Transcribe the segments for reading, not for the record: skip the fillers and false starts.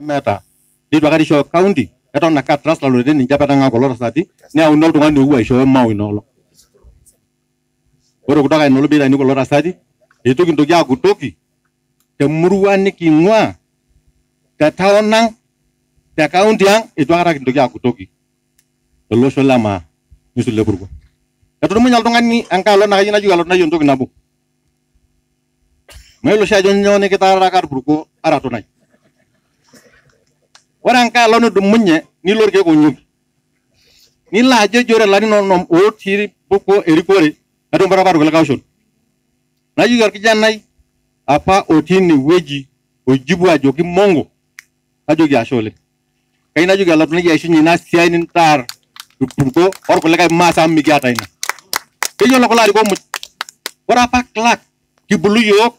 Meeta neitu aikata eishooyo county eton ake aa trust nalotie ninche apa etang'aa kulo tasati neyauni oltung'ani owuo aishooyo Mau ina olong. Ore kutoka ina olong peitayuni kulo tasati eitu kintoki aaku toki temurua niking'ua te town ang te county ang eitu aikata kintoki aaku toki tolosho le maa nisul le Purko. Etudumunye oltung'ani enkae olong naa kayieu najoki oltunai entoki nabo. Mayiolo oshi ajo nyoo nikitaaraka Irpurko ara Tunai. Ore enkae olong nidumunye nilo irkeek onyoki. Nilo ajo eji ore ilarin onom otii Purko erikore eton apa irkulikae oshon. Najoki orkijanai apa otii inewueji oijibu ajoki mongo najoki ashe oleng. Kayieu najoki Olatunai aishunye ina siai nintaar Irpurko orkulikae Maasai amu mikiata ina. Keyiolo kulo arikok muj. Ore apa Clark kibulu yiok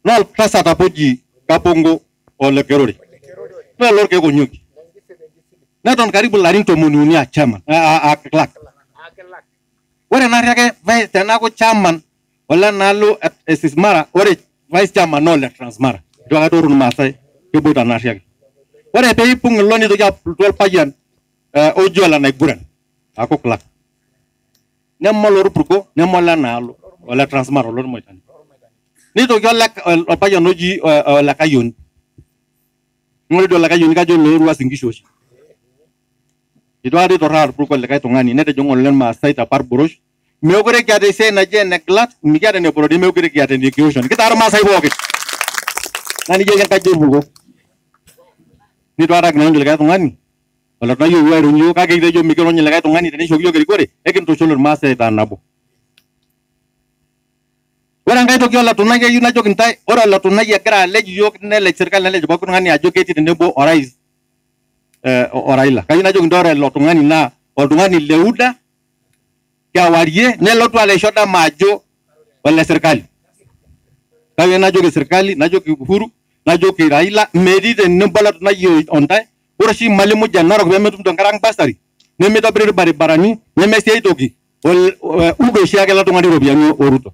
naa oltasat apa oji Kabongo ole Kerore. Naa olorkeek onyoki. Neton karibu ilarin tomoni uni aa chairman aa clerk. Ore naarri ake vice teneaku chairman olenaalo e Sismara ore vice chairman naa ole Transmara. Eitu aikata eoro Irmaasai keboita naarri ake. Ore peipung ilo nitoki alotu olpayian oji ole Naiguran aaku clerk. Neme olorpurko neme olenaalo ole Transmara olormoitani. Nitoki olpayian oji ole Kayioni. Ore dii ole Kayioni kajo oloo Uasin Ngishu oshi. Eitu aikata eitorraa Irpurko likae tung'ani netejo ng'ole Irmaasai te Parburosh meekure kiata esiai naji ene glat mikiata ene porori meekure kiata ene kioshon kitaa Irmaasai pookin. Naa nijo ake enkaji Orpurko. Neitu aikata kirony likae tung'ani oletu ewuo airony iyiok kake kitejo mikirony likae tung'ani teneishooki iyiok erikore ekintushul Irmaasai aitaa nabo. Ore enkae toki oletunai kayieu najoki intae ore oletunai egira alej iyiok nelej serkali nelej pooki tung'ani ajo ketii tenebo orais o Raila. Kayieu najoki intae ore ilo tung'ani naa oltung'ani le UDA kewarie nelotu alo aisho dama ajo ole serkali. Kayieu najoki serkali najoki Uhuru najoki Raila metii tenebo oletunai ontae. Ore oshi imali muj e Narok pemetum tenkaraki bursary nemeitobiri irbaribarani nemesi aitoki UDA oshiake ele tung'ani iropiyiani o Ruto.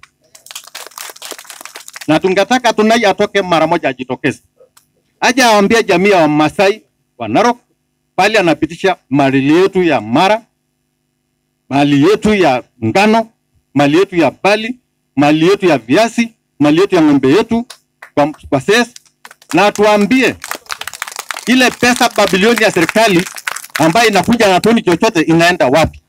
Na tungetaka Tunai atoke mara moja ajitokeze. Aje aambie jamii ya Wamasai wa Narok pale anapitisha mali yetu ya Mara, mali yetu ya ngano, mali yetu ya bali, mali yetu ya viazi, mali yetu ya ng'ombe yetu kwa ses, na tuambie ile pesa babilioni ya serikali ambayo inakuja na toni chochote inaenda wapi.